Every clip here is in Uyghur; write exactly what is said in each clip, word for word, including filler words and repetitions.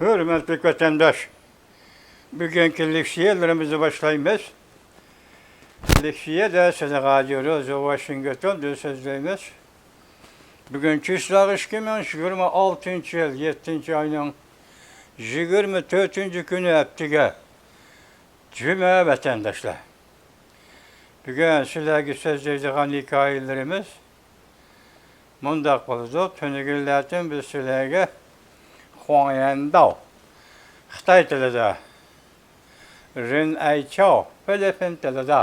ھۆرمەتلىك ۋەتەنداش، بۈگۈنكى لېكسىيەلىرىمىزنى باشلايمىز. لېكسىيەدە سىلەرگە رادىيو روزا ۋاشىنگتوندىن سۆزلەيمىز. بۈگۈن چىسلاغ ئىككى مىڭ يىگىرمە ئالتىنچى يىل يەتتىنچى ئاينىڭ يىگىرمە تۆتىنچى كۈنى، ھەپتىگە جۈمە، ۋەتەنداشلار. بۈگۈن سىلەرگە سۆزلەيدىغان ھېكايىلىرىمىز مۇنداق بولىدۇ. تۈنۈگۈنلەردىن بىز سىلەرگە خۇاڭيەنداۋ خىتاي تىلىدا، رىن ئەيچاۋ فىلىپپىن تىلىدا،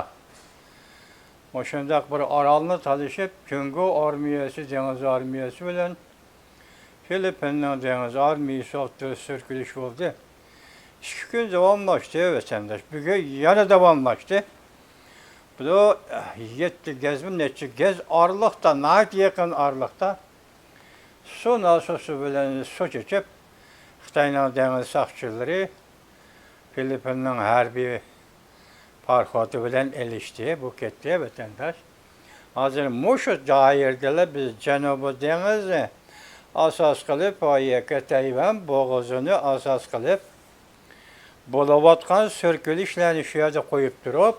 مۇشۇنداق بىر ئارالنى تالىشىپ، جۇڭگو ئارمىيەسى، دېڭىز ئارمىيەسى بىلەن فىلىپپىننىڭ دېڭىز ئارمىيەسى ئوتتۇرىسىدا سۈركىلىش بولدى. ئىككى كۈن داۋاملاشتى، ۋەتەنداش. بۈگۈن يەنە داۋاملاشتى. بۇ يەتتە گەزمۇ، نەچچە گەز ئارىلىقتا، ناھايىتى يېقىن ئارىلىقتا سۇ ناسوسى بىلەن سۇ چېچىپ، خىتاينىڭ دېڭىز ساقچىلىرى فىلىپپىننىڭ ھەربىي پاراخوتى بىلەن ئېلىشتى. بۇ كەتتى، ۋەتەنداش. ھازىر مۇشۇ دائىرىدىلا بىز جەنۇبىي دېڭىزنى ئاساس قىلىپ، ۋە يەككە تەيۋەن بوغۇزىنى ئاساس قىلىپ بولۇۋاتقان سۈركىلىشلەرنى شۇ يەردە قويۇپ تۇرۇپ،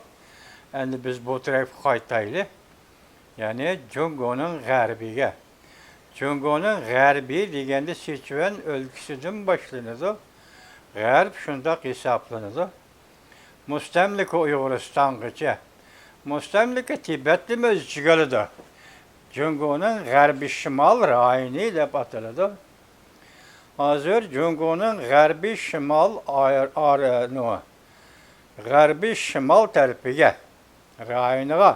ئەمدى بىز بۇ تەرەپكە قايتايلى. يەنى جۇڭگونىڭ غەربىگە. جۇڭگونىڭ غەربى دېگەندە سىچۈەن ئۆلكىسىدىن باشلىنىدۇ. غەرب شۇنداق ھېسابلىنىدۇ. مۇستەملىكە ئۇيغۇرىستانغىچە، مۇستەملىكە تىبەتنىمۇ ئۆز ئىچىگە ئالىدۇ. جۇڭگونىڭ غەربىي شىمال رايونى دەپ ئاتىلىدۇ. ھازىر جۇڭگونىڭ غەربىي شىمال ئار-، ئار-، نېمە، غەربىي شىمال تەرىپىگە، رايونىغا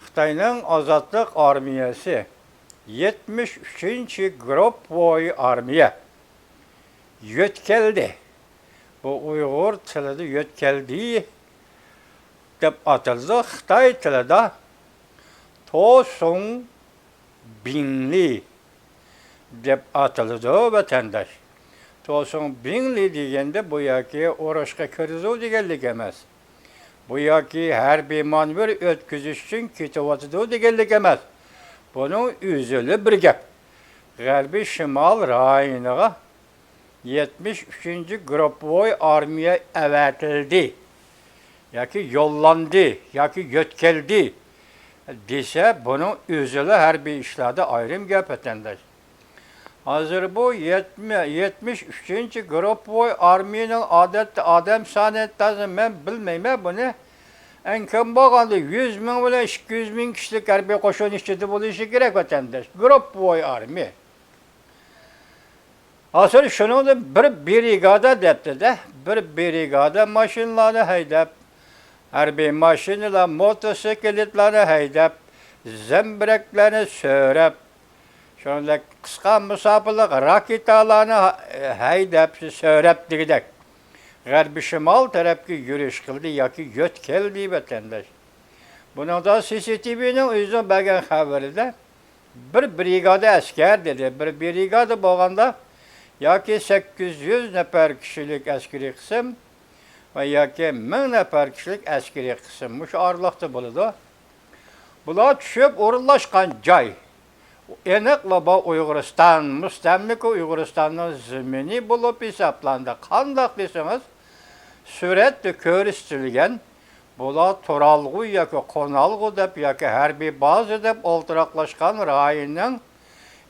خىتاينىڭ ئازادلىق ئارمىيەسى، يەتمىش ئۈچىنچى گۇرۇپپىۋوي ئارمىيە يۆتكەلدى. بۇ ئۇيغۇر تىلىدا يۆتكەلدى دەپ ئاتىلىدۇ. خىتاي تىلىدا توسۇڭ بىڭلى دەپ ئاتىلىدۇ، ۋەتەنداش. توسۇڭ بىڭلى دېگەندە بۇ ياكى ئۇرۇشقا كىرىدۇ دېگەنلىك ئەمەس. بۇ ياكى ھەربىي مانېۋىر ئۆتكۈزۈش ئۈچۈن كېتىۋاتىدۇ دېگەنلىك ئەمەس. بۇنىڭ ئۆزىلا بىر گەپ. غەربىي شىمال رايونىغا يەتمىش ئۈچىنچى گۇرۇپپىۋوي ئارمىيە ئەۋەتىلدى ياكى يوللاندى ياكى يۆتكەلدى دېسە، بۇنىڭ ئۆزىلا ھەربىي ئىشلاردا ئايرىم گەپ، ۋەتەنداش. ھازىر بۇ يەتمىش، يەتمىش ئۈچىنچى گۇرۇپپىۋوي ئارمىيىنىڭ ئادەتتە ئادەم سانى تازا مەن بىلمەيمەن بۇنى. ئەڭ كەم بولغاندا يۈز مىڭ بىلەن ئىككى يۈز مىڭ كىشىلىك ھەربىي قوشۇن ئىچىدە بولۇشى كېرەك، ۋەتەنداش. گۇرۇپپىۋوي ئارمىيە. ھازىر شۇنىڭدىن بىر برىگادا دەپتۇ-دە، بىر برىگادا ماشىنىلارنى ھەيدەپ، ھەربىي ماشىنىلار، موتوسىكلىتلارنى ھەيدەپ، زەمبىرەكلەرنى سۆرەپ، شۇنىڭدەك قىسقا مۇساپىلىق راكېتالارنى ھە-، ھەيدەپ، سۆرەپ دېگۈدەك، غەربىي شىمال تەرەپكە يۈرۈش قىلدى ياكى يۆتكەلدى، ۋەتەنداش. بۇنىڭدا سى سى تى ۋىنىڭ ئۆزىنىڭ بەرگەن خەۋىرىدە، بىر برىگادا ئەسكەر دېدى. بىر برىگادا بولغاندا ياكى سەككىز يۈز نەپەر كىشىلىك ئەسكىرىي قىسىم ۋە ياكى مىڭ نەپەر كىشىلىك ئەسكىرىي قىسىم، مۇشۇ ئارىلىقتا بولىدۇ. بۇلار چۈشۈپ ئورۇنلاشقان جاي، ئېنىقلا بۇ ئۇيغۇرىستان، مۇستەملىكە ئۇيغۇرىستاننىڭ زېمىنى بولۇپ ھېسابلانىدۇ. قانداق دېسىڭىز، سۈرەتتە كۆرسىتىلگەن بۇلار تۇرالغۇ ياكى قونالغۇ دەپ ياكى ھەربىي بازا دەپ ئولتۇراقلاشقان رايوننىڭ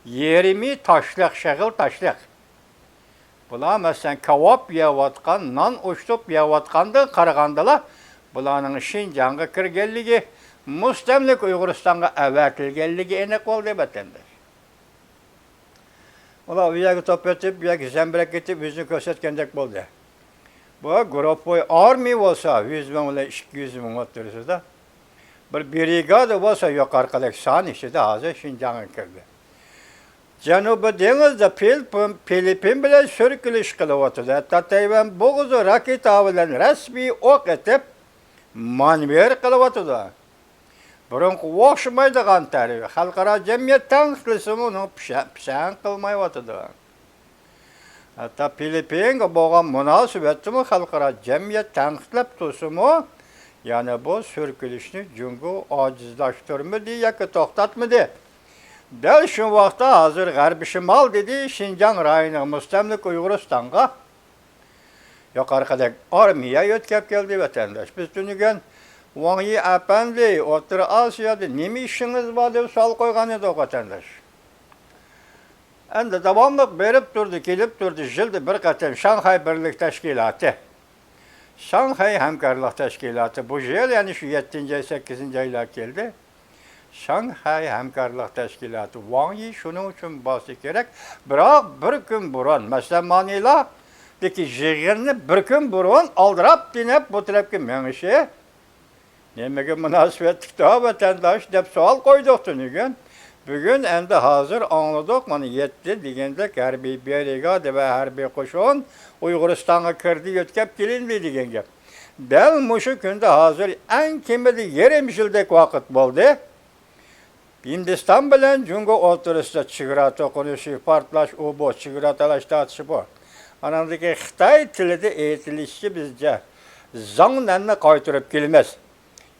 يېرىمى تاشلىق، شېغىل تاشلىق. بۇلار، مەسىلەن، كاۋاپ يەۋاتقان، نان ئوشتۇپ يەۋاتقاندىن قارىغاندىلا، بۇلارنىڭ شىنجاڭغا كىرگەنلىكى، مۇستەملىكە ئۇيغۇرىستانغا ئەۋەتىلگەنلىكى ئېنىق بولدى، ۋەتەنداش. ئۇلار ئۇ يەرگە توپ ئېتىپ، بۇ يەرگە زەمبىرەك ئېتىپ، ئۆزىنى كۆرسەتكەندەك بولدى. بۇ گۇرۇپپىۋوي ئارمىيە بولسا، يۈز مىڭ بىلەن ئىككى يۈز مىڭ ئوتتۇرىسىدا. بىر برىگادا بولسا، يۇقىرىقىدەك سان ئىچىدە ھازىر شىنجاڭغا كىردى. جەنۇبىي دېڭىزدا فىلىپپىن، فىلىپپىن بىلەن سۈركىلىش قىلىۋاتىدۇ. ھەتتا تەيۋەن بوغۇزى راكېتا بىلەن رەسمىي ئوق ئېتىپ، مانېۋىر قىلىۋاتىدۇ. بۇرۇنقىغا ئوخشىمايدىغان تەرىپى، خەلقئارا جەمئىيەت تەنقىدلىسىمۇ، ئۇنىڭ پىشە-، پىسەڭ قىلمايۋاتىدۇ. ھەتتا فىلىپپىنگە بولغان مۇناسىۋەتتىمۇ خەلقئارا جەمئىيەت تەنقىدلەپ تۇرسىمۇ، يەنە بۇ سۈركىلىشنى جۇڭگو ئاجىزلاشتۇرمىدى ياكى توختاتمىدى. دەل شۇ ۋاقىتتا ھازىر غەربىي شىمال دېدى، شىنجاڭ رايونىغا مۇستەملىكە ئۇيغۇرىستانغا يۇقىرىقىدەك ئارمىيە يۆتكەپ كەلدى، ۋەتەنداش. بىز تۈنۈگۈن ۋاڭ يى ئەپەندى، ئوتتۇرا ئاسىيادا نېمە ئىشىڭىز بار دەپ سوئال قويغان ئىدۇق، ۋەتەنداش. ئەمدى داۋاملىق بېرىپ تۇردى، كېلىپ تۇردى، يىلدا بىر قېتىم شاڭخەي بىرلىك تەشكىلاتى، شاڭخەي ھەمكارلىق تەشكىلاتى، بۇ يىل يەنە شۇ يەتتىنچى ئاي، سەككىزىنچى ئايلار كەلدى. شاڭخەي ھەمكارلىق تەشكىلاتى، ۋاڭ يى شۇنىڭ ئۈچۈن بارسا كېرەك، بىراق بىر كۈن بۇرۇن، مەسىلەن، مانىلادىكى يىغىننى بىر كۈن بۇرۇن ئالدىراپ دېنىپ بۇ تەرەپكە مېڭىشى نېمىگە مۇناسىۋەتلىكتۇ، ۋەتەنداش، دەپ سوئال قويدۇق تۈنۈگۈن. بۈگۈن ئەمدى ھازىر ئاڭلىدۇق، مانا، يەتتە دېگەندەك ھەربىي برىگادا ۋە ھەربىي قوشۇن ئۇيغۇرىستانغا كىردى، يۆتكەپ كېلىندى دېگەن گەپ. دەل مۇشۇ كۈندە ھازىر ئەڭ كېمىدە يېرىم يىلدەك ۋاقىت بولدى. ھىندىستان بىلەن جۇڭگو ئوتتۇرىسىدا چېگرا توقۇنۇشى، پارتلاش ئۇ بۇ، چېگرا تالاش تارتىشى بۇ. ئانىڭدىكى خىتاي تىلىدا ئېيتىلىشىچە بىزچە زاڭنەننى قايتۇرۇپ كېلىمىز.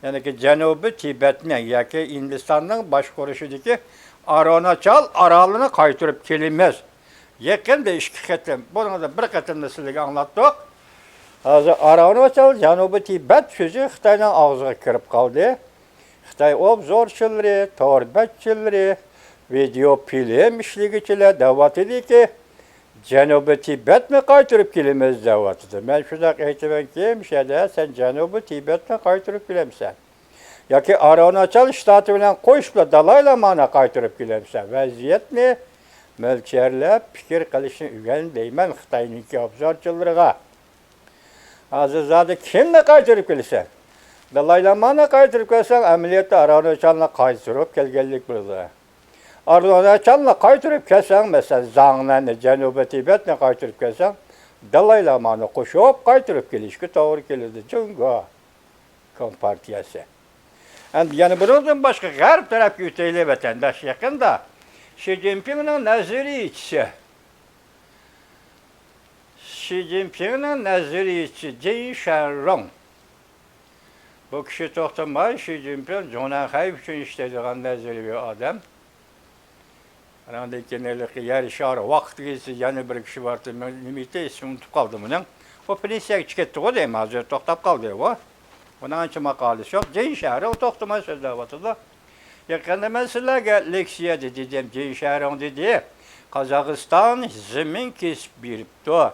يەنىكى جەنۇبىي تىبەتنى ياكى ھىندىستاننىڭ باشقۇرۇشىدىكى ئارۇناچال ئارالىنى قايتۇرۇپ كېلىمىز. يېقىندا ئىككى قېتىم، بۇنىڭدا بىر قېتىمدا سىلەرگە ئاڭلاتتۇق. ھازىر ئارۇناچال، جەنۇبىي تىبەت سۆزى خىتاينىڭ ئاغزىغا كىرىپ قالدى. خىتاي ئوبزورچىلىرى، تور بەتچىلىرى، ۋىدېئو فىلىم ئىشلىگۈچىلەر دەۋاتىدىكى، جەنۇبىي تىبەتنى قايتۇرۇپ كېلىمىز دەۋاتىدۇ. مەن شۇنداق ئېيتىمەنكى، مۇشۇ يەردە سەن جەنۇبىي تىبەتنى قايتۇرۇپ كېلەمسەن؟ ياكى ئارۇناچال شتاتى بىلەن قوشۇپلا دالاي لامانى قايتۇرۇپ كېلەمسەن؟ ۋەزىيەتنى مۆلچەرلەپ پىكىر قىلىشنى ئۆگەن دەيمەن خىتاينىڭكى ئوبزورچىلىرىغا. ھازىر زادى كىمنى قايتۇرۇپ كېلىسەن؟ دالاي لامانى قايتۇرۇپ كەلسەڭ، ئەمەلىيەتتە ئارۇناچالنى قايتۇرۇپ كەلگەنلىك بولىدۇ. ئارۇناچالنى قايتۇرۇپ كەلسەڭ، مەسىلەن، زاڭنەننى، جەنۇبىي تىبەتنى قايتۇرۇپ كەلسەڭ، دالاي لامانى قوشۇپ قايتۇرۇپ كېلىشكە توغرا كېلىدۇ. جۇڭگو كومپارتىيەسى. ئەمدى يەنە بۇنىڭدىن باشقا غەرب تەرەپكە ئۆتەيلى، ۋەتەنداش. يېقىندا شى جىنپىڭنىڭ نەزەرىيىچىسى، شى جىنپىڭنىڭ نەزەرىيىچىسى جېن شەنرۇڭ. بۇ كىشى توختىماي شى جىنپىڭ جۇڭنەن خەي ئۈچۈن ئىشلەيدىغان نەزەرىيەۋى ئادەم. ئاناندىن كېيىن ھېلىقى يەر شارى ۋاقىت گېزىتى يەنە بىر كىشى بارتى، نېمە ئىدى، ئىسمىنى ئۇنتۇپ قالدىم ئۇنىڭ. ئۇ پېنسىيەگە چىقىپ كەتتىغۇ دەيمەن، ھازىر توختاپ قالدى ئۇ. ئۇنىڭ ئانچە ماقالىسى يوق. جېن شەنرۇڭ توختىماي سۆزلەۋاتىدۇ. يېقىندا مەن سىلەرگە لېكسىيەدە دېدىم، جېن شەنرۇڭ دېدى، قازاقىستان زېمىن كېسىپ بېرىپتۇ.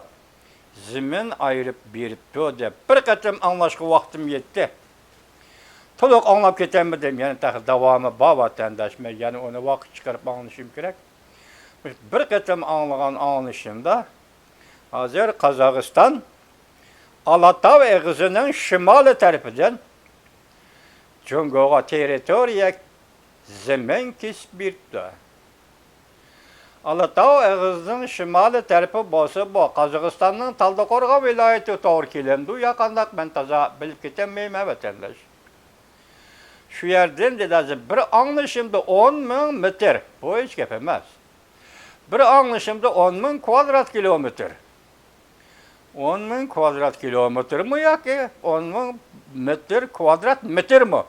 زېمىن ئايرىپ بېرىپتۇ دەپ بىر قېتىم ئاڭلاشقا ۋاقتىم يەتتى. تولۇق ئاڭلاپ كېتەلمىدىم، يەنە تېخى داۋامى بار، ۋەتەنداش، مەن يەنە ئۇنى ۋاقىت چىقىرىپ ئاڭلىشىم كېرەك. مۇشۇ بىر قېتىم ئاڭلىغان ئاڭلىشىمدا، ھازىر قازاقىستان ئالاتاۋ ئېغىزىنىڭ شىمالىي تەرىپىدىن جۇڭگوغا تېررىتورىيە، زېمىن كېسىپ بېرىپتۇ. ئالاتاۋ ئېغىزىنىڭ شىمالىي تەرىپى بولسا، بۇ قازاقىستاننىڭ تالدىقورغان ۋىلايىتىگە توغرا كېلەمدۇ يا قانداق، مەن تازا بىلىپ كېتەلمەيمەن، ۋەتەنداش. شۇ يەردىن دېدى، بىر ئاڭلىشىمدا ئون مىڭ مېتىر، بۇ ھېچ گەپ ئەمەس. بىر ئاڭلىشىمدا ئون مىڭ كۋادرات كىلومېتىر. ئون مىڭ كۋادرات كىلومېتىرمۇ ياكى ئون مىڭ مېتىر، كۋادرات مېتىرمۇ؟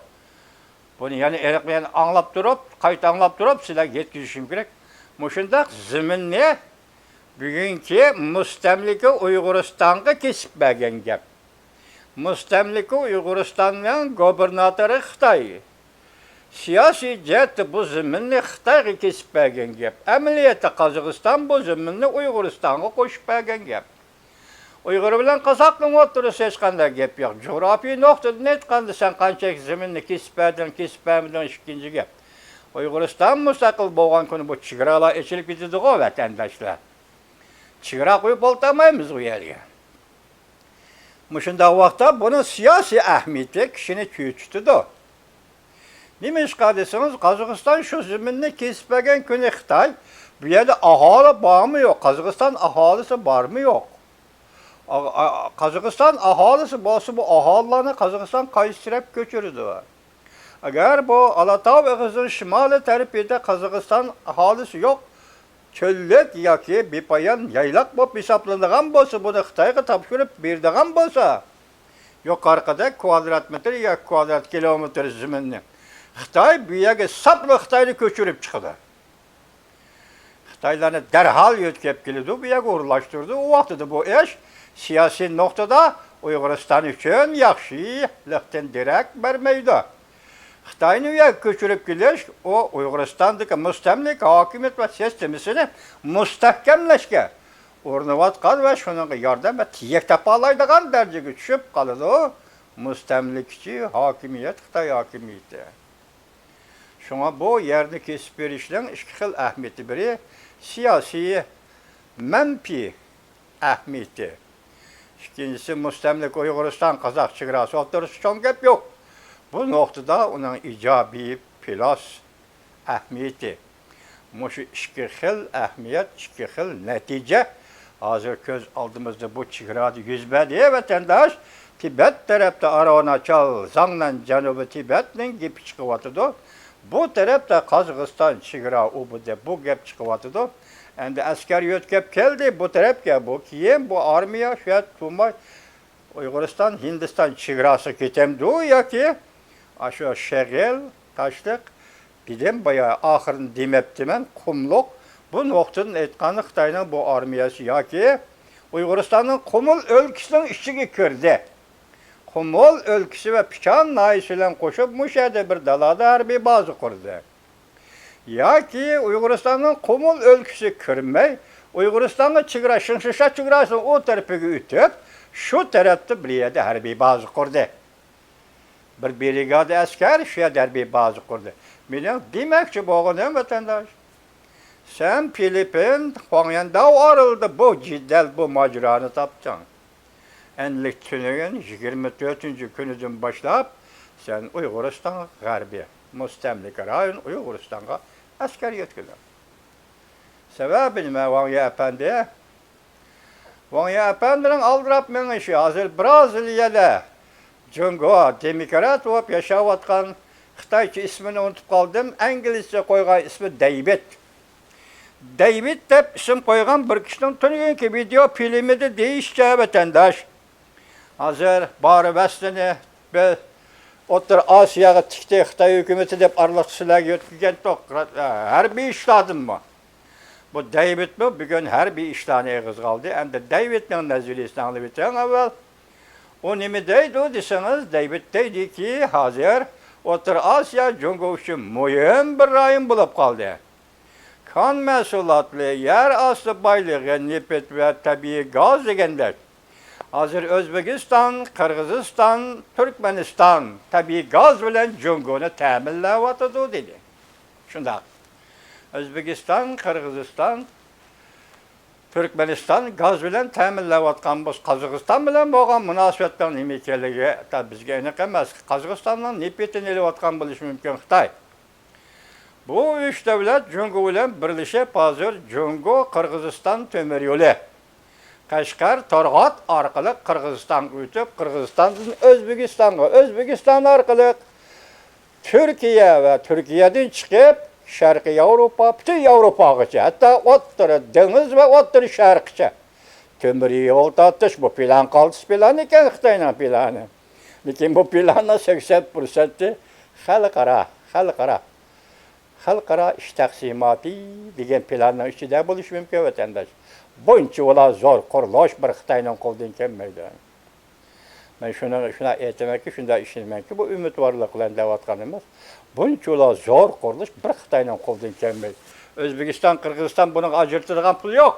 بۇنى يەنە ئېنىق، يەنە ئاڭلاپ تۇرۇپ، قايتا ئاڭلاپ تۇرۇپ سىلەرگە يەتكۈزۈشۈم كېرەك. مۇشۇنداق زېمىننى بۈگۈنكى مۇستەملىكە ئۇيغۇرىستانغا كېسىپ بەرگەن گەپ. مۇستەملىكە ئۇيغۇرىستاننىڭ گوبىرناتورى خىتاي. سىياسىي جەھەتتە بۇ زېمىننى خىتايغا كېسىپ بەرگەن گەپ. ئەمەلىيەتتە قازاقىستان بۇ زېمىننى ئۇيغۇرىستانغا قوشۇپ بەرگەن گەپ. ئۇيغۇر بىلەن قازاقنىڭ ئوتتۇرىسىدا ھېچقانداق گەپ يوق. جۇغراپىيە نۇقتىدىن ئېيتقاندا، سەن قانچىلىك زېمىننى كېسىپ بەردىڭ، كېسىپ بەرمىدىڭ، ئىككىنچى گەپ. ئۇيغۇرىستان مۇستەقىل بولغان كۈنى بۇ چېگرالار ئېچىلىپ كېتىدىغۇ، ۋەتەنداشلار. چېگرا قويۇپ ئولتۇرمايمىز ئۇ يەرگە. مۇشۇنداق ۋاقىتتا بۇنىڭ سىياسىي ئەھمىيىتى كىشىنى چۆچۈتىدۇ. نېمىشقا دېسىڭىز، قازاقىستان شۇ زېمىننى كېسىپ بەرگەن كۈنى خىتاي، بۇ يەردە ئاھالى بارمۇ يوق، قازاقىستان ئاھالىسى بارمۇ يوق؟ ئا-، ئا-، قازاقىستان ئاھالىسى بولسا، بۇ ئاھالىلارنى قازاقىستان قايسى تەرەپ كۆچۈرىدۇ؟ ئەگەر بۇ ئالاتاۋ ئېغىزىنىڭ شىمالىي تەرىپىدە قازاقىستان ئاھالىسى يوق، چۆللۈك ياكى بىپايان يايلاق بولۇپ ھېسابلىنىدىغان بولسا، بۇنى خىتايغا تاپشۇرۇپ بېرىدىغان بولسا، يۇقىرىقىدەك كۋادرات مېتىر ياكى كۋادرات كىلومېتىر زېمىننى خىتاي بۇ يەرگە ساپلا خىتاينى كۆچۈرۈپ چىقىدۇ. خىتايلارنى دەرھال يۆتكەپ كېلىدۇ، بۇ يەرگە ئورۇنلاشتۇرىدۇ. ئۇ ۋاقتىدا بۇ ئىش سىياسىي نۇقتىدا ئۇيغۇرىستان ئۈچۈن ياخشىلىقتىن دېرەك بەرمەيدۇ. خىتاينى ئۇ يەرگە كۆچۈرۈپ كېلىش، ئۇ ئۇيغۇرىستاندىكى مۇستەملىكە ھاكىمىيەت ۋە سىستېمىسىنى مۇستەھكەملەشكە ئۇرۇنۇۋاتقان ۋە شۇنىڭغا ياردەم ۋە تىيەك تاپالايدىغان دەرىجىگە چۈشۈپ قالىدۇ. مۇستەملىكىچى ھاكىمىيەت، خىتاي ھاكىمىيىتى. شۇڭا بۇ يەرنى كېسىپ بېرىشنىڭ ئىككى خىل ئەھمىيىتى، بىرى سىياسىي مەنپىي ئەھمىيىتى. ئىككىنچىسى، مۇستەملىكە ئۇيغۇرىستان، قازاق چېگراسى ئوتتۇرىسىدا چوڭ گەپ يوق. بۇ نۇقتىدا ئۇنىڭ ئىجابىي پىلۇس ئەھمىيىتى. مۇشۇ ئىككى خىل ئەھمىيەت، ئىككى خىل نەتىجە ھازىر كۆز ئالدىمىزدا بۇ چېگرادا يۈز بەردى، ۋەتەنداش. تىبەت تەرەپتە ئارۇناچال، زاڭنەن، جەنۇبىي تىبەتنىڭ گېپى چىقىۋاتىدۇ. بۇ تەرەپتە قازاقىستان چېگرا ئۇبىدى، بۇ گەپ چىقىۋاتىدۇ. ئەمدى ئەسكەر يۆتكەپ كەلدى بۇ تەرەپكە، بۇ كېيىن بۇ ئارمىيە شۇ يەردە تۇرماي، ئۇيغۇرىستان، ھىندىستان چېگراسىغا كېتەمدۇ ياكى ئاشۇ شېغىل، تاشلىق، دېدىم بايا، ئاخىرىنى دېمەپتىمەن، قۇملۇق. بۇ نۇقتىدىن ئېيتقاندا، خىتاينىڭ بۇ ئارمىيەسى ياكى ئۇيغۇرىستاننىڭ قۇمۇل ئۆلكىسىنىڭ ئىچىگە كىردى. قۇمۇل ئۆلكىسى ۋە پىچان ناھىيەسى بىلەن قوشۇپ، مۇشۇ يەردە بىر دالادا ھەربىي بازا قۇردى. ياكى ئۇيغۇرىستاننىڭ قۇمۇل ئۆلكىسىگە كىرمەي، ئۇيغۇرىستانغا چېگرا، شىڭشىشا چېگراسىنىڭ ئۇ تەرىپىگە ئۆتۈپ، شۇ تەرەپتە بىر يەردە ھەربىي بازا قۇردى. بىر برىگادا ئەسكەر شۇ يەردە ھەربىي بازا قۇردى. مېنىڭ دېمەكچى بولغىنىم، ۋەتەنداش، سەن فىلىپپىن، خۇاڭيەنداۋ ئارىلىدا بۇ جېدەل، بۇ ماجىرانى تاپتىڭ. ئەنلىك تۈنۈگۈن يىگىرمە تۆتىنچى كۈنىدىن باشلاپ، سەن ئۇيغۇرىستانغا، غەربىي مۇستەملىكە رايون ئۇيغۇرىستانغا ئەسكەر يۆتكىدىڭ. سەۋەبى نېمە، ۋاڭ يى ئەپەندى؟ ۋاڭ يى ئەپەندىنىڭ ئالدىراپ مېڭىشى. ھازىر برازىلىيەدە جۇڭگو دېموكرات بولۇپ ياشاۋاتقان، خىتايچە ئىسمىنى ئۇنتۇپ قالدىم، ئىنگلىزچە قويغان ئىسمى دەيۋىد. دەيۋىد دەپ ئىسىم قويغان بىر كىشىنىڭ تۈنۈگۈنكى ۋىدېئو فىلىمىدە دېيىشىچە، ۋەتەنداش، ھازىر بارى ۋەسلىنى بىز ئوتتۇرا ئاسىياغا تىكتى، خىتاي ھۆكۈمىتى دەپ ئارىلىقتا سىلەرگە يۆتكىگەنتۇق، ھەربىي ئىشلاردىنمۇ. بۇ دەيۋىدمۇ بۈگۈن ھەربىي ئىشلارنى ئېغىزغا ئالدى. ئەمدى دەيۋىدنىڭ نەزەرىيىسىنى ئاڭلىۋېتىڭ ئەۋۋەل. ئۇ نېمە دەيدۇ دېسىڭىز، دەيۋىد دەيدىكى، ھازىر ئوتتۇرا ئاسىيا جۇڭگو ئۈچۈن مۇھىم بىر رايون بولۇپ قالدى. كان مەھسۇلاتلىرى، يەر ئاستى بايلىقى، نېفىت ۋە تەبىئىي گاز دېگەندەك، ھازىر ئۆزبېكىستان، قىرغىزىستان، تۈركمەنىستان تەبىئىي گاز بىلەن جۇڭگونى تەمىنلەۋاتىدۇ، دېدى. شۇنداق. ئۆزبېكىستان، قىرغىزىستان، تۈركمەنىستان گاز بىلەن تەمىنلەۋاتقان بولسا، قازاقىستان بىلەن بولغان مۇناسىۋەتنىڭ نېمە ئىكەنلىكى بىزگە ئېنىق ئەمەس. قازاقىستاننىڭ نېفىتىنى ئېلىۋاتقان بولۇشى مۇمكىن خىتاي. بۇ ئۈچ دۆلەت جۇڭگو بىلەن بىرلىشىپ، ھازىر جۇڭگو قىرغىزىستان تۆمۈر يولى، قەشقەر تورغات ئارقىلىق قىرغىزىستانغا ئۆتۈپ، قىرغىزىستاندىن ئۆزبېكىستانغا، ئۆزبېكىستان ئارقىلىق تۈركىيە ۋە تۈركىيەدىن چىقىپ، شەرقىي ياۋروپا، پۈتۈن ياۋروپاغىچە، ھەتتا ئوتتۇرا دېڭىز ۋە ئوتتۇرا شەرققىچە تۆمۈر يول تارتىش، بۇ پىلان قالتىس پىلان ئىكەن، خىتاينىڭ پىلانى. لېكىن بۇ پىلاننىڭ سەكسەن پىرسەنتى خەلقئارا، خەلقئارا، خەلقئارا ئىش تەقسىماتى دېگەن پىلاننىڭ ئىچىدە بولۇشى مۇمكىن، ۋەتەنداش. بۇنچىۋالا زور قۇرۇلۇش بىر خىتاينىڭ قولىدىن كەلمەيدۇ. مەن شۇنى، شۇنداق ئېيتىمەنكى، شۇنداق ئىشىنىمەنكى، بۇ ئۈمىدۋارلىق بىلەن دەۋاتقان ئەمەس. بۇنچىۋالا زور قۇرۇلۇش بىر خىتاينىڭ قولىدىن كەلمەيدۇ. ئۆزبېكىستان، قىرغىزىستان بۇنىڭغا ئاجرىتىدىغان پۇل يوق.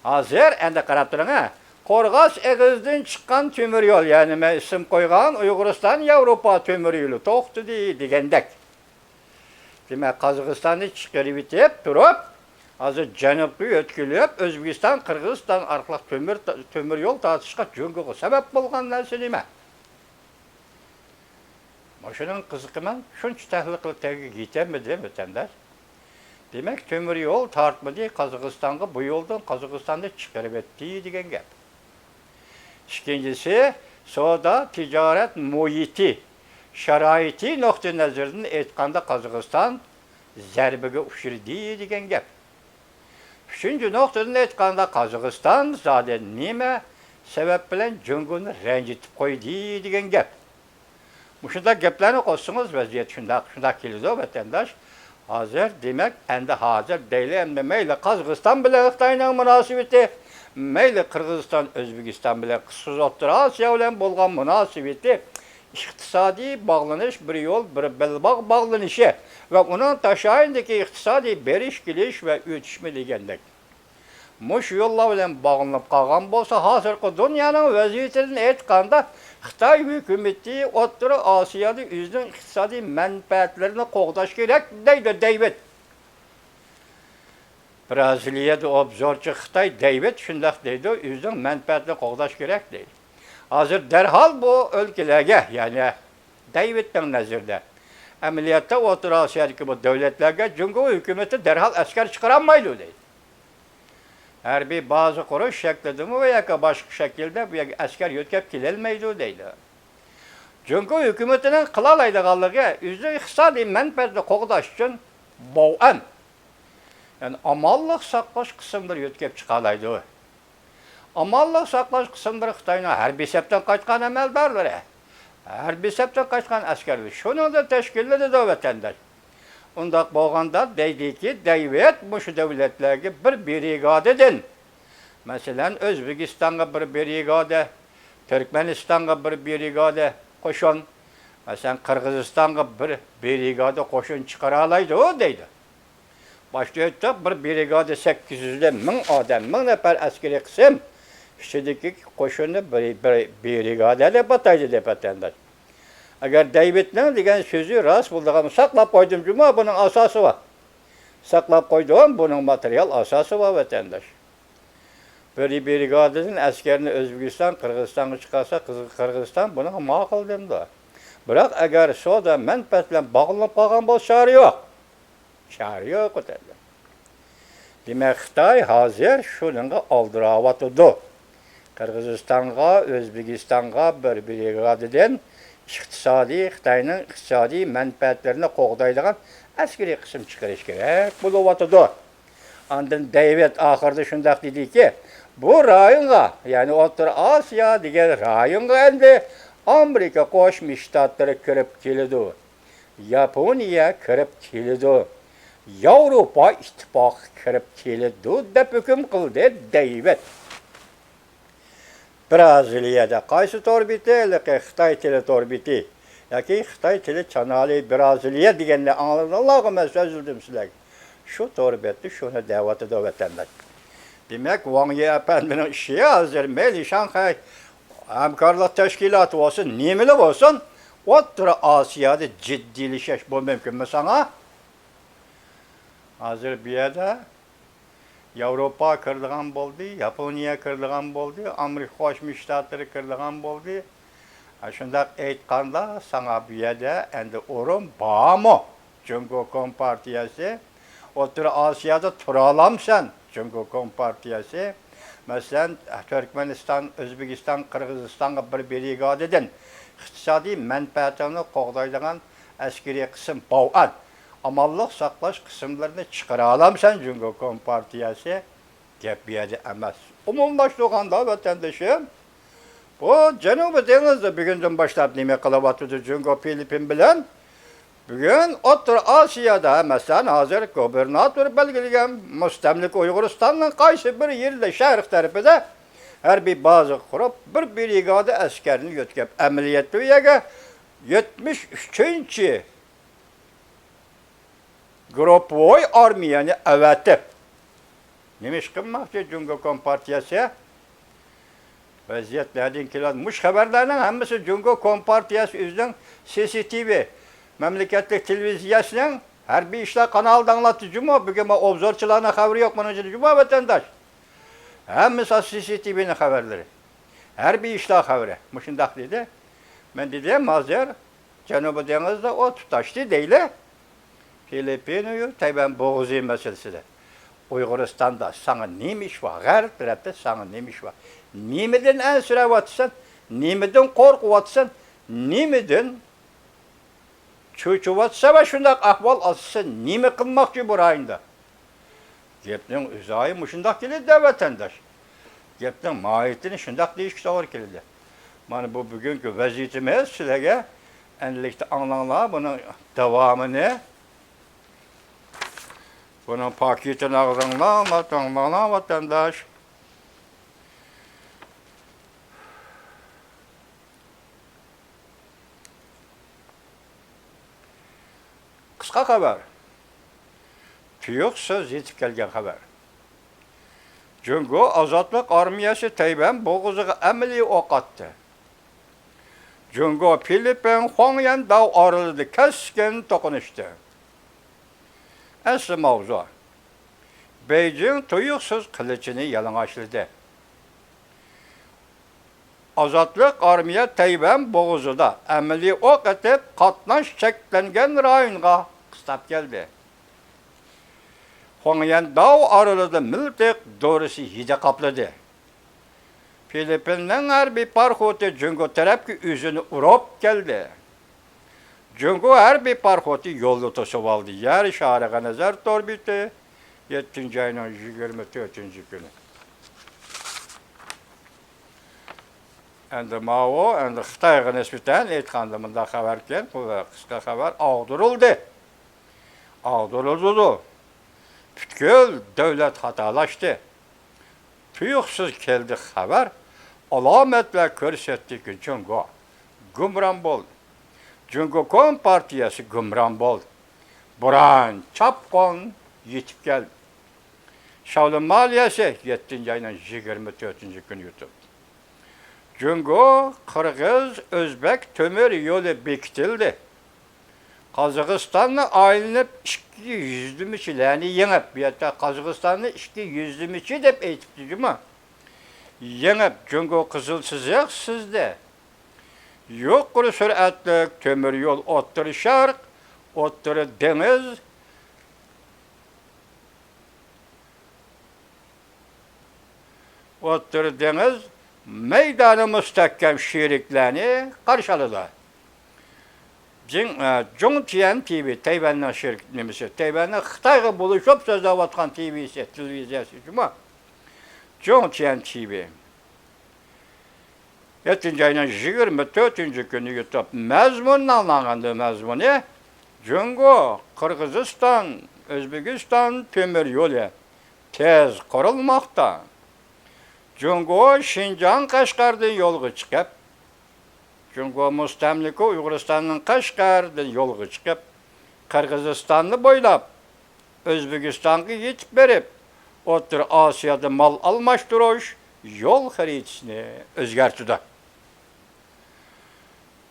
ھازىر ئەندى قاراپ تۇرۇڭ، ھە. قورغاس ئېغىزىدىن چىققان تۆمۈر يول، يەنى مەن ئىسىم قويغان ئۇيغۇرىستان ياۋروپا تۆمۈر يولى توختىدى دېگەندەك. دېمەك، قازاقىستاننى چىقىرىۋېتىپ تۇرۇپ، ھازىر جەنۇبقا يۆتكىلىپ، ئۆزبېكىستان، قىرغىزىستان ئارقىلىق تۆمۈر، تۆمۈر يول تارتىشقا جۇڭگوغا سەۋەب بولغان نەرسە نېمە؟ مۇشۇنىڭ قىزىقىمەن، شۇنچە تەھلىل قىلىپ تەگىگە يېتەلمىدىم، ۋەتەنداش. دېمەك، تۆمۈر يول تارتمىدى قازاقىستانغا، بۇ يولدىن قازاقىستاننى چىقىرىۋەتتى دېگەن گەپ. ئىككىنچىسى، سودا تىجارەت مۇھىتى، شارائىتى نۇقتىئىنەزىرىدىن ئېيتقاندا، قازاقىستان زەربىگە ئۇچرىدى دېگەن گەپ. ئۈچىنچى نۇقتىدىن ئېيتقاندا، قازاقىستان زادى نېمە سەۋەب بىلەن جۇڭگونى رەنجىتىپ قويدى دېگەن گەپ. مۇشۇنداق گەپلەرنى قوشسىڭىز، ۋەزىيەت شۇنداق، شۇنداق كېلىدۇ، ۋەتەنداش. ھازىر، دېمەك، ئەمدى ھازىر دەيلى، ئەمدى مەيلى قازاقىستان بىلەن خىتاينىڭ مۇناسىۋىتى، مەيلى قىرغىزىستان، ئۆزبېكىستان بىلەن قىسقۇز ئوتتۇرا ئاسىيا بىلەن بولغان مۇناسىۋىتى، ئىقتىسادىي باغلىنىش، بىر يول، بىر بەلباغ باغلىنىشى ۋە ئۇنىڭ تاشايىندىكى ئىقتىسادىي بېرىش، كېلىش ۋە ئۆتۈشمە دېگەندەك. مۇشۇ يوللار بىلەن باغلىنىپ قالغان بولسا، ھازىرقى دۇنيانىڭ ۋەزىيىتىدىن ئېيتقاندا، خىتاي ھۆكۈمىتى ئوتتۇرا ئاسىيادا ئۆزىنىڭ ئىقتىسادىي مەنپەئەتلىرىنى قوغداش كېرەك دەيدۇ، دەيۋىد. برازىلىيەدە ئوبزورچى خىتاي دەيۋىد شۇنداق دەيدۇ، ئۆزىنىڭ مەنپەئەتىنى قوغداش كېرەك دەيدۇ. ھازىر دەرھال بۇ ئۆلكىلەرگە، يەنى دەيۋىدنىڭ نەزىرىدە، ئەمەلىيەتتە ئوتتۇرا ئاسىيادىكى بۇ دۆلەتلەرگە جۇڭگو ھۆكۈمىتى دەرھال ئەسكەر چىقىرالمايدۇ دەيدۇ. ھەربىي بازا قۇرۇش شەكلىدىمۇ ياكى باشقا شەكىلدە بۇ يەرگە ئەسكەر يۆتكەپ كېلەلمەيدۇ دەيدۇ. جۇڭگو ھۆكۈمىتىنىڭ قىلالايدىغانلىقى ئۆزىنىڭ ئىقتىسادىي مەنپەئەتىنى قوغداش ئۈچۈن باۋئەن، يەنى ئامانلىق ساقلاش قىسىملىرى يۆتكەپ چىقالايدۇ. ئامانلىق ساقلاش قىسىملىرى خىتاينىڭ ھەربىي سەپتىن قايتقان ئەمەلدارلىرى، ھەربىي سەپتىن قايتقان ئەسكەرلەر شۇنىڭدىن تەشكىللىنىدۇ، ۋەتەنداش. ئۇنداق بولغاندا دەيدىكى، دەيۋىد مۇشۇ دۆلەتلەرگە بىر برىگادىدىن، مەسىلەن، ئۆزبېكىستانغا بىر برىگادە، تۈركمەنىستانغا بىر برىگادە قوشۇن، مەسىلەن، قىرغىزىستانغا بىر برىگادە قوشۇن چىقىرالايدۇ دەيدۇ. باشتا ئېيتتۇق، بىر برىگادە سەككىز يۈزدىن مىڭ ئادەم، مىڭ نەپەر ئەسكىرىي قىسىم ئىچىدىكى قوشۇننى بىر، بىر برىگادە دەپ ئاتايدۇ دەپ، ۋەتەنداش. ئەگەر دەيۋىدنىڭ دېگەن سۆزى راست بولىدىغان، ساقلاپ قويدۇم جۇمۇ، بۇنىڭ ئاساسى بار. ساقلاپ قويدۇم، بۇنىڭ ماتېرىيال ئاساسى بار، ۋەتەنداش. بىر برىگادىدىن ئەسكەرنى ئۆزبېكىستان، قىرغىزىستانغا چىقارسا، قىز-، قىرغىزىستان بۇنىڭغا ماقۇل دەمدۇ. بىراق ئەگەر سودا مەنپەئەت بىلەن باغلىنىپ قالغان بولسا، چارە يوق. چارە يوق، ۋەتەنداش. دېمەك، خىتاي ھازىر شۇنىڭغا ئالدىراۋاتىدۇ. قىرغىزىستانغا، ئۆزبېكىستانغا بىر برىگادىدىن ئىقتىسادىي، خىتاينىڭ ئىقتىسادىي مەنپەئەتلىرىنى قوغدايدىغان ئەسكىرىي قىسىم چىقىرىش كېرەك بولۇۋاتىدۇ. ئاندىن دەيۋىد ئاخىرىدا شۇنداق دېدىكى، بۇ رايونغا، يەنى ئوتتۇرا ئاسىيا دېگەن رايونغا ئەمدى ئامېرىكا قوشما شتاتلىرى كىرىپ كېلىدۇ، ياپونىيە كىرىپ كېلىدۇ، ياۋروپا ئىتتىپاقى كىرىپ كېلىدۇ، دەپ ھۆكۈم قىلدى دەيۋىد. برازىلىيەدە قايسى تور بېتى؟ ھېلىقى خىتاي تىلى تور بېتى ياكى خىتاي تىلى چانالى برازىلىيە دېگەننى ئاڭلىدىڭلارغۇ، مەن سۆزلىدىم سىلەرگە. شۇ تور بېتى شۇنى دەۋاتىدۇ، ۋەتەنداش. دېمەك، ۋاڭ يى ئەپەندىنىڭ ئىشى ھازىر مەيلى شاڭخەي ھەمكارلىق تەشكىلاتى بولسۇن، نېمىلا بولسۇن، ئوتتۇرا ئاسىيادا جىددىيلىشىش بۇ مۇمكىنمۇ ساڭا؟ ھازىر بۇ يەردە ياۋروپا كىرىدىغان بولدى، ياپونىيە كىرىدىغان بولدى، ئامېرىكا قوشما شتاتلىرى كىرىدىغان بولدى. ئاشۇنداق ئېيتقاندا، ساڭا بۇ يەردە ئەمدى ئورۇن بارمۇ؟ جۇڭگو كومپارتىيەسى، ئوتتۇرا ئاسىيادا تۇرالامسەن؟ جۇڭگو كومپارتىيەسى، مەسىلەن، تۈركمەنىستان، ئۆزبېكىستان، قىرغىزىستانغا بىر برىگادىدىن ئىقتىسادىي مەنپەئەتىڭنى قوغدايدىغان ئەسكىرىي قىسىم باۋئەن، ئامانلىق ساقلاش قىسىملىرىنى چىقىرالامسەن؟ جۇڭگو كومپارتىيەسى، گەپ بۇ يەردە ئەمەس. ئومۇملاشتۇرغاندا، ۋەتەندىشىم، بۇ جەنۇبىي دېڭىزدا بۈگۈندىن باشلاپ نېمە قىلىۋاتىدۇ جۇڭگو فىلىپپىن بىلەن؟ بۈگۈن ئوتتۇرا ئاسىيادا، مەسىلەن، ھازىر گۇبېرناتور بەلگىلىگەن مۇستەملىكە ئۇيغۇرىستاننىڭ قايسى بىر يېرىدە، شەرق تەرىپىدە ھەربىي بازا قۇرۇپ، بىر برىگادا ئەسكەرنى يۆتكەپ، ئەمەلىيەتتە ئۇ يەرگە يەتمىش ئۈچىنچى گۇرۇپپىۋوي ئارمىيەنى ئەۋەتىپ، نېمە ئىش قىلماقچى جۇڭگو كومپارتىيەسى؟ ۋەزىيەت نەدىن كېلىۋاتىدۇ؟ مۇشۇ خەۋەرلەرنىڭ ھەممىسى جۇڭگو كومپارتىيەسى ئۆزىنىڭ سى سى تى ۋى، مەملىكەتلىك تېلېۋىزىيەسىنىڭ ھەربىي ئىشلار قانالىدا ئاڭلاتتى جۇمۇ. بۈگۈن ما ئوبزورچىلارنىڭ خەۋىرى يوق بۇنىڭ ئىچىدە جۇمۇ، ۋەتەنداش. ھەممىسى سى سى تى ۋىنىڭ خەۋەرلىرى. ھەربىي ئىشلار خەۋىرى مۇشۇنداق دېدى. مەن دېدىم، ھازىر جەنۇبىي دېڭىزدا ئوت تۇتاشتى دەيلى. فىلىپپىنىيۇ تەيۋەن بوغۇزى مەسىلىسىدە. ئۇيغۇرىستاندا ساڭا نېمە ئىش بار؟ غەرب تەرەپتە ساڭا نېمە ئىش بار؟ نېمىدىن ئەنسىرەۋاتىسەن؟ نېمىدىن قورقۇۋاتىسەن؟ نېمىدىن چۆچۈۋاتىسەن ۋە شۇنداق ئەھۋال ئاستىدا سەن نېمە قىلماقچى بۇ رايوندا؟ گەپنىڭ ئۆزى مۇشۇنداق كېلىدۇ، ۋەتەنداش. گەپنىڭ ماھىيىتىنى شۇنداق دېيىشكە توغرا كېلىدۇ. مانا بۇ بۈگۈنكى ۋەزىيىتىمىز سىلەرگە ئەنلىكتە ئاڭلاڭلار بۇنىڭ داۋامىنى. بۇنىڭ پاكىتىنى ئاغزىڭلارغا تاڭلاڭلار، ۋەتەنداش. قىسقا خەۋەر. تۇيۇقسىز يېتىپ كەلگەن خەۋەر. جۇڭگو ئازادلىق ئارمىيەسى تەيۋەن بوغۇزىغا ئەمەلىي ئوق ئاتتى. جۇڭگو، فىلىپپىن، خۇاڭيەنداۋ ئارىلىدا كەسكىن توقۇنۇشتى. ئەسلى ماۋزۇ. بېيجىڭ تۇيۇقسىز قىلىچىنى يالىڭاچلىدى. ئازادلىق ئارمىيە تەيۋەن بوغۇزىدا ئەمەلىي ئوق ئېتىپ، قاتناش چەكلەنگەن رايونغا قىستاپ كەلدى. خۇاڭيەنداۋ ئارىلىدا مىلتىق دورىسى ھىدى قاپلىدى. فىلىپپىننىڭ ھەربىي پاراخوتى جۇڭگو تەرەپكە ئۆزىنى ئۇرۇپ كەلدى. جۇڭگو ھەربىي پاراخوتى يولدا توسۇۋالدى. يەر شارىغا نەزەر تور بېتى، يەتتىنچى ئاينىڭ يىگىرمە تۆتىنچى كۈنى. ئەمدى ماۋۇ، ئەمدى خىتايغا نىسبەتەن ئېيتقاندا مۇنداق خەۋەركەن، بۇ قىسقا خەۋەر ئاغدۇرۇلدى. ئاغدۇرۇلىدۇ. پۈتكۈل دۆلەت خاتالاشتى. تۇيۇقسىز كەلدى خەۋەر، ئالامەتلەر كۆرسەتتىكى، جۇڭگو گۇمران بولدى. جۇڭگو كومپارتىيەسى گۇمران بولدى. بوران، چاپقۇن يېتىپ كەلدى. شاۋلىن مالىيەسى يەتتىنچى ئاينىڭ يىگىرمە تۆتىنچى كۈنى يۇتۇپ. جۇڭگو، قىرغىز، ئۆزبەك تۆمۈر يولى بېكىتىلدى. قازاقىستاننى ئايلىنىپ، ئىككى يۈزلىمىچىلەرنى يېڭىپ، بۇ يەردە قازاقىستاننى ئىككى يۈزلىمىچى دەپ ئېيتىپتۇ جۇمۇ. يېڭىپ، جۇڭگو قىزىل سىزىق سىزدى. يۇقىرى سۈرئەتلىك تۆمۈر يول ئوتتۇرا شەرق، ئوتتۇرا دېڭىز، ئوتتۇرا دېڭىز مەيدانى مۇستەھكەم شېرىكلەرنى قارشى ئالىدۇ. جىڭ، ئە، جۇڭ تيەن تىۋى، تەيۋەننىڭ شېرىك نېمىسى، تەيۋەننىڭ خىتايغا بولۇشۇپ سۆزلەۋاتقان تىۋىسى، تېلېۋىزىيەسى جۇمۇ. جۇڭ تيەن تىۋى. يەتتىنچى ئاينىڭ يىگىرمە تۆتىنچى كۈنى يۇتۇپ، مەزمۇننى ئاڭلاڭ ئەمدى مەزمۇنى. جۇڭگو، قىرغىزىستان، ئۆزبېكىستان تۆمۈر يولى تېز قۇرۇلماقتا. جۇڭگو شىنجاڭ قەشقەردىن يولغا چىقىپ، جۇڭگو مۇستەملىكە ئۇيغۇرىستاننىڭ قەشقەردىن يولغا چىقىپ، قىرغىزىستاننى بويلاپ، ئۆزبېكىستانغا يېتىپ بېرىپ، ئوتتۇرا ئاسىيادا مال ئالماشتۇرۇش يول خەرىتىسىنى ئۆزگەرتىدۇ.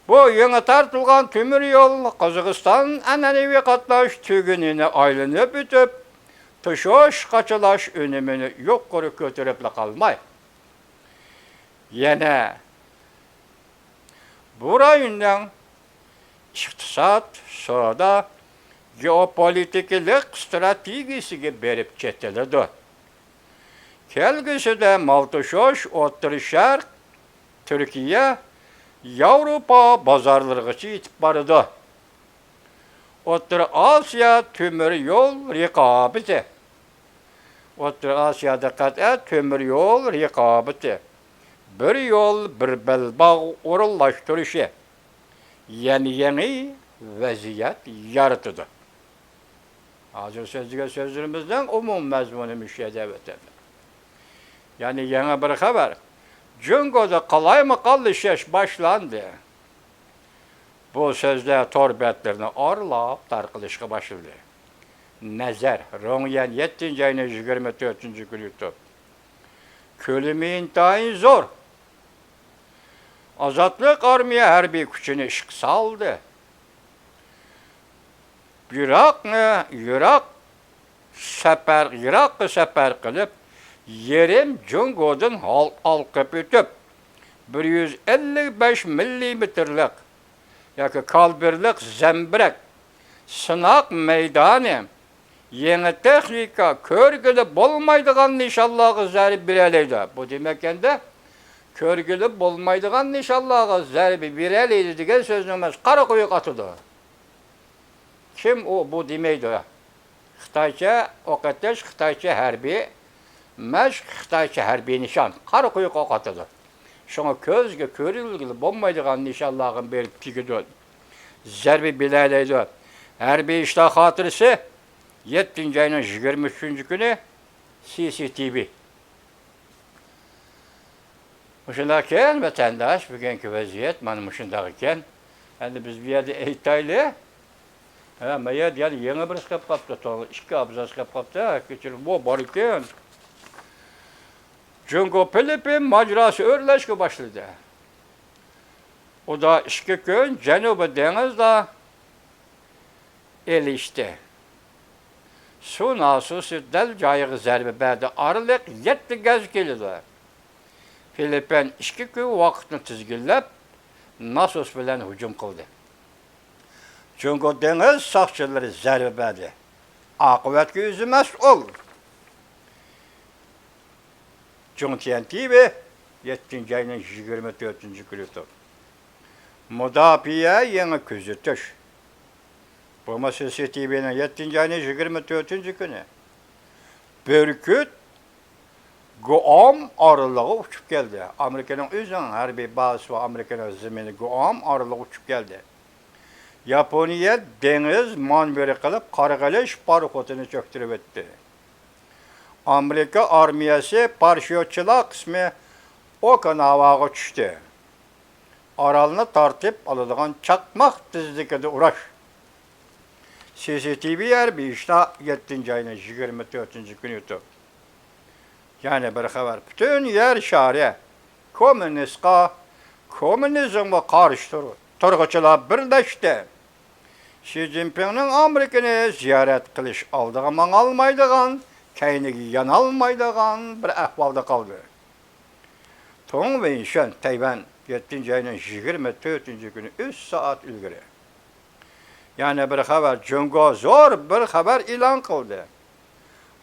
بۇ يېڭى تارتىلغان تۆمۈر يول قازاقىستان ئەنئەنىۋى قاتناش تۈگۈنىنى ئايلىنىپ ئۆتۈپ، توشۇش قاچىلاش ئۈنۈمىنى يۇقىرى كۆتۈرۈپلا قالماي، يەنە بۇ رايوننىڭ ئىقتىساد، سودا، گېئوپولىتىكىلىق ئىستراتېگىيىسىگە بېرىپ چېتىلىدۇ. كەلگۈسىدە مال توشۇش ئوتتۇرا شەرق، تۈركىيە، ياۋروپا بازارلىرىغىچە يېتىپ بارىدۇ. ئوتتۇرا ئاسىيا تۆمۈر يول رىقابىتى. ئوتتۇرا ئاسىيادا قەتئىي تۆمۈر يول رىقابىتى، بىر يول، بىر بەلباغ ئورۇنلاشتۇرۇشى يەنە يېڭى ۋەزىيەت يارىتىدۇ. ھازىر سۆزلىگەن سۆزلىرىمىزنىڭ ئومۇمىي مەزمۇنى مۇشۇ يەردە، ۋەتەندە. يەنە يېڭى بىر خەۋەر. جۇڭگودا قالايمىقانلىشىش باشلاندى. بۇ سۆزلەر تور بەتلىرىنى ئارىلاپ تارقىلىشقا باشلىدى. نەزەر، روڭيەن، يەتتىنچى ئاينىڭ يىگىرمە تۆتىنچى كۈنى يۇتۇپ. كۆلىمى ئىنتايىن زور. ئازادلىق ئارمىيە ھەربىي كۈچىنى ئىشقا سالدى. يىراقنى، يىراق سەپەر، يىراققا سەپەر قىلىپ، يېرىم جۇڭگودىن ھال-، ھالقىپ ئۆتۈپ، بىر يۈز ئەللىك بەش مىللىمېتىرلىق ياكى كالىبىرلىق زەمبىرەك سىناق مەيدانى، يېڭى تېخنىكا، كۆرگىلى بولمايدىغان نىشانلارغا زەربە بېرەلەيدۇ. بۇ دېمەك ئەمدى كۆرگىلى بولمايدىغان نىشانلارغا زەربە بېرەلەيدۇ دېگەن سۆزنى ئەمەس، قارا قويۇق ئاتىدۇ. كىم ئۇ، بۇ دېمەيدۇ. خىتايچە ئوق ئېتىش، خىتايچە ھەربىي مەشىق، خىتايچە ھەربىي نىشان، قارا قويۇق ئوق ئاتىدۇ. شۇڭا كۆزگە كۆرۈنگىلى بولمايدىغان نىشانلارغا بېرىپ تېگىدۇ. زەربە بېرەلەيدۇ. ھەربىي ئىشلار خاتىرىسى يەتتىنچى ئاينىڭ يىگىرمە ئۈچىنچى كۈنى سى سى تى ۋى. مۇشۇنداق ئىكەن، ۋەتەنداش، بۈگۈنكى ۋەزىيەت مانا مۇشۇنداق ئىكەن. ئەمدى بىز بۇ يەردە ئېيتايلى. ھە، ما يەردە يەنە يېڭى بىرسى كەپ قاپتۇ، تولا ئىككى ئابزاس كەپ قاپتۇ، ھە، كەچۈرۈڭ، بۇ بار ئىكەن. جۇڭگو فىلىپپىن ماجىراسى ئۆرلەشكە باشلىدى. ئۇدا ئىككى كۈن جەنۇبىي دېڭىزدا ئېلىشتى. سۇ ناسوسى دەل جايىغا زەربە بەردى. ئارىلىق يەتتە گەز كېلىدۇ. فىلىپپىن ئىككى كۈن ۋاقىتنى تىزگىنلەپ، ناسوس بىلەن ھۇجۇم قىلدى. جۇڭگو دېڭىز ساقچىلىرى زەربە بەردى. ئاقىۋەتكە ئۆزى مەسئۇل. جۇڭتيەن تى ۋى، يەتتىنچى ئاينىڭ يىگىرمە تۆتىنچى كۈنى تۇر. مۇداپىئە يېڭى كۆزىتىش. بۇمۇ سى سى تى ۋىنىڭ يەتتىنچى ئاينىڭ يىگىرمە تۆتىنچى كۈنى. بۈركۈت گۇئام ئارىلىغا ئۇچۇپ كەلدى. ئامېرىكىنىڭ ئۆزىنىڭ ھەربىي بازىسى بار، ئامېرىكىنىڭ زېمىنى گۇئام ئارىلىغا ئۇچۇپ كەلدى. ياپونىيە دېڭىز مانېۋىرى قىلىپ، قارغىلىش پاراخوتىنى چۆكتۈرۈۋەتتى. ئامېرىكا ئارمىيەسى پاراشيۇتچىلار قىسمى ئوكىناۋاغا چۈشتى. ئارالنى تارتىپ ئالىدىغان چاقماق تېزلىكىدە ئۇراش. سى سى تى ۋى ھەربىي ئىشلار يەتتىنچى ئاينىڭ يىگىرمە تۆتىنچى كۈنى يۇتۇپ. يەنە بىر خەۋەر. پۈتۈن يەر شارى كوممۇنىستقا، كوممۇنىزمغا قارشى تۇر-، تۇرغۇچىلار بىرلەشتى. شى جىنپىڭنىڭ ئامېرىكىنى زىيارەت قىلىش ئالدىغا ماڭالمايدىغان، كەينىگە يانالمايدىغان بىر ئەھۋالدا قالدى. تۇڭ ۋېنشۈەن، تەيۋەن، يەتتىنچى ئاينىڭ يىگىرمە تۆتىنچى كۈنى ئۈچ سائەت ئىلگىرى. يەنە بىر خەۋەر، جۇڭگو زور بىر خەۋەر ئېلان قىلدى.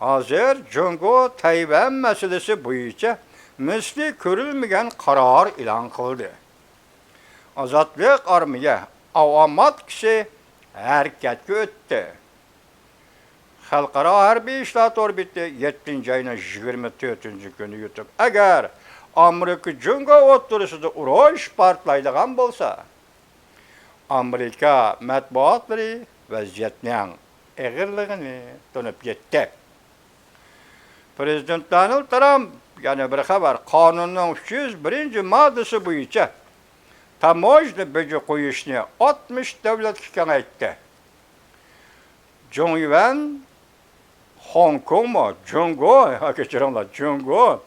ھازىر جۇڭگو تەيۋەن مەسىلىسى بويىچە مىسلى كۆرۈلمىگەن قارار ئېلان قىلدى. ئازادلىق ئارمىيە ئاۋاماتكىسى ھەرىكەتكە ئۆتتى. خەلقئارا ھەربىي ئىشلار تور بېتى يەتتىنچى ئاينىڭ يىگىرمە تۆتىنچى كۈنى يۇتۇپ، ئەگەر ئامېرىكا جۇڭگو ئوتتۇرىسىدا ئۇرۇش پارتلايدىغان بولسا، ئامېرىكا مەتبۇئاتلىرى ۋەزىيەتنىڭ ئېغىرلىقىنى تونۇپ يەتتى. پىرېزىدېنت دونالد ترامپ يەنە بىر خەۋەر، قانۇننىڭ ئۈچ يۈز بىرىنچى ماددىسى بويىچە تاموژنا بېجى قويۇشنى ئاتمىش دۆلەتكە كېڭەيتتى. جۇڭيۈەن، خوڭكوڭمۇ، جۇڭگو، ھە، كەچۈرۈڭلار، جۇڭگو،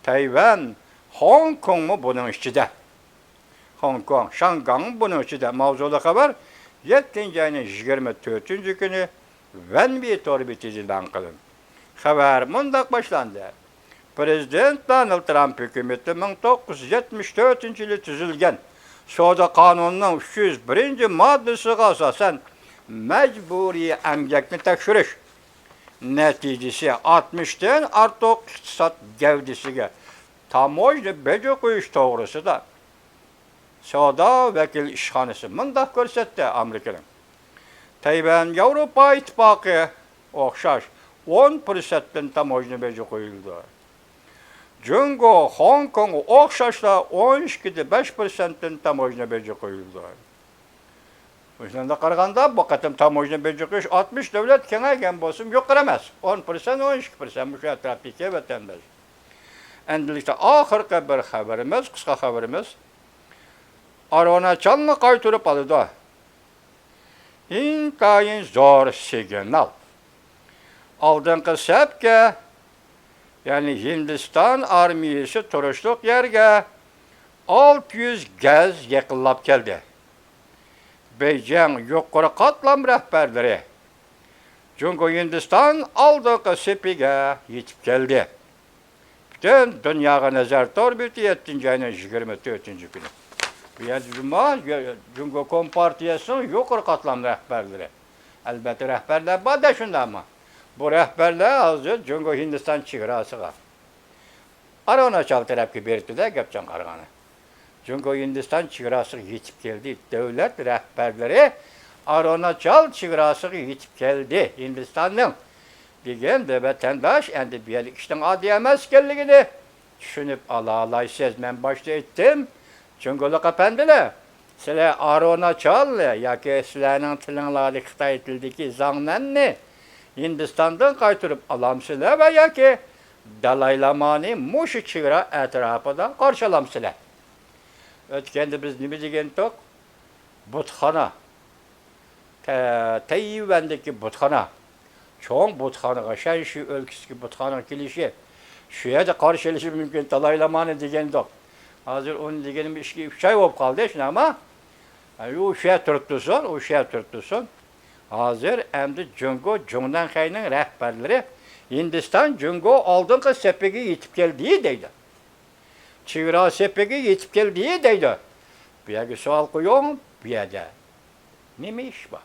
تەيۋەن، خوڭكوڭمۇ بۇنىڭ ئىچىدە. خوڭكوڭ، شاڭگاڭ بۇنىڭ ئىچىدە. ماۋزۇلۇق خەۋەر يەتتىنچى ئاينىڭ يىگىرمە تۆتىنچى كۈنى ۋەنۋى تور بېتىدە ئېلان قىلىندى. خەۋەر مۇنداق باشلاندى. پىرېزىدېنت دونالد ترامپ ھۆكۈمىتى مىڭ توققۇز يۈز يەتمىش تۆتىنچى يىلى تۈزۈلگەن سودا قانۇنىنىڭ ئۈچ يۈز بىرىنچى ماددىسىغا ئاساسەن، مەجبۇرىي ئەمگەكنى تەكشۈرۈش نەتىجىسى ئاتمىشتىن ئارتۇق ئىقتىساد گەۋدىسىگە تاموژنا بېجى قويۇش توغرىسىدا سودا ۋەكىل ئىشخانىسى مۇنداق كۆرسەتتى، ئامېرىكىنىڭ تەيۋەن ياۋروپا ئىتتىپاقى ئوخشاش ئون پىرسەنتتىن تاموژنا بېجى قويۇلىدۇ. جۇڭگو، خوڭكوڭغا ئوخشاشلا ئون ئىككىدە بەش پىرسەنتتىن تاموژنا بېجى قويۇلىدۇ. مۇشۇنداق قارىغاندا، بۇ قېتىم تاموژنا بېجى قويۇش ئاتمىش دۆلەت كېڭەيگەن بولسىمۇ يۇقىرى ئەمەس. ئون پىرسەنت، ئون ئىككى پىرسەنت مۇشۇ ئەتراپتىكى ۋەتەنداش. ئەمدىلىكتە ئاخىرقى بىر خەۋىرىمىز، قىسقا خەۋىرىمىز. ئارۇناچالنى قايتۇرۇپ ئالىدۇ. ئىنتايىن زور سىگنال. ئالدىنقى سەپكە، يەنى ھىندىستان ئارمىيىسى تۇرۇشلۇق يەرگە ئالتە يۈز گەز يېقىنلاپ كەلدى. بېيجىڭ يۇقىرى قاتلام رەھبەرلىرى جۇڭگو ھىندىستان ئالدىنقى سېپىگە يېتىپ كەلدى. پۈتۈن دۇنياغا نەزەر تور بېتى يەتتىنچى ئاينىڭ يىگىرمە تۆتىنچى كۈنى. بۇ يەردە جۇما، جۇڭگو كومپارتىيەسىنىڭ يۇقىرى قاتلام رەھبەرلىرى. ئەلبەتتە، رەھبەرلەر بار-دە، شۇنداقمۇ؟ بۇ رەھبەرلەر ھازىر جۇڭگو ھىندىستان چېگراسىغا، ئارۇناچال تەرەپكە بېرىپتۇ-دە، گەپ جان قارىغاندا. جۇڭگو ھىندىستان چېگراسىغا يېتىپ كەلدى. دۆلەت رەھبەرلىرى ئارۇناچال چېگراسىغا يېتىپ كەلدى، ھىندىستاننىڭ. دېگەندە ۋەتەنداش ئەمدى بۇ يەردىكى ئىشنىڭ ئاددىي ئەمەس ئىكەنلىكىنى چۈشىنىپ ئالالايسىز. مەن باشتا ئېيتتىم، جۇڭگولۇق ئەپەندىلەر، سىلەر ئارۇناچالنى ياكى سىلەرنىڭ تىلىڭلاردىكى خىتاي تىلىدىكى زاڭنەننى ھىندىستاندىن قايتۇرۇپ ئالامسىلەر ۋە ياكى دالاي لامانى مۇشۇ چېگرا ئەتراپىدا قارشى ئالامسىلەر؟ ئۆتكەندە بىز نېمە دېگەنتۇق؟ بۇتخانا، تە-، تەيۋەندىكى بۇتخانا، چوڭ بۇتخانىغا، شەنشى ئۆلكىسىدىكى بۇتخانىغا كېلىشى، شۇ يەردە قارشى ئېلىشى مۇمكىن دالاي لامانى دېگەنتۇق. ھازىر ئۇنى دېگىنىم ئىككى، ئۈچ ئاي بولۇپ قالدى، شۇنداقمۇ؟ ئۇ شۇ يەردە تۇرۇپ تۇرسۇن، ئۇ شۇ يەردە تۇرۇپ تۇرسۇن. ھازىر ئەمدى جۇڭگو، جۇڭنەنخەينىڭ رەھبەرلىرى ھىندىستان جۇڭگو ئالدىنقى سېپىگە يېتىپ كەلدى دەيدۇ. چېگرا سېپىگە يېتىپ كەلدى دەيدۇ. بۇ يەرگە سوئال قويۇڭ، بۇ يەردە نېمە ئىش بار؟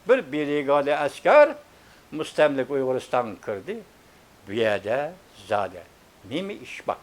بىر برىگادە ئەسكەر مۇستەملىكە ئۇيغۇرىستانغا كىردى. بۇ يەردە زادى نېمە ئىش بار؟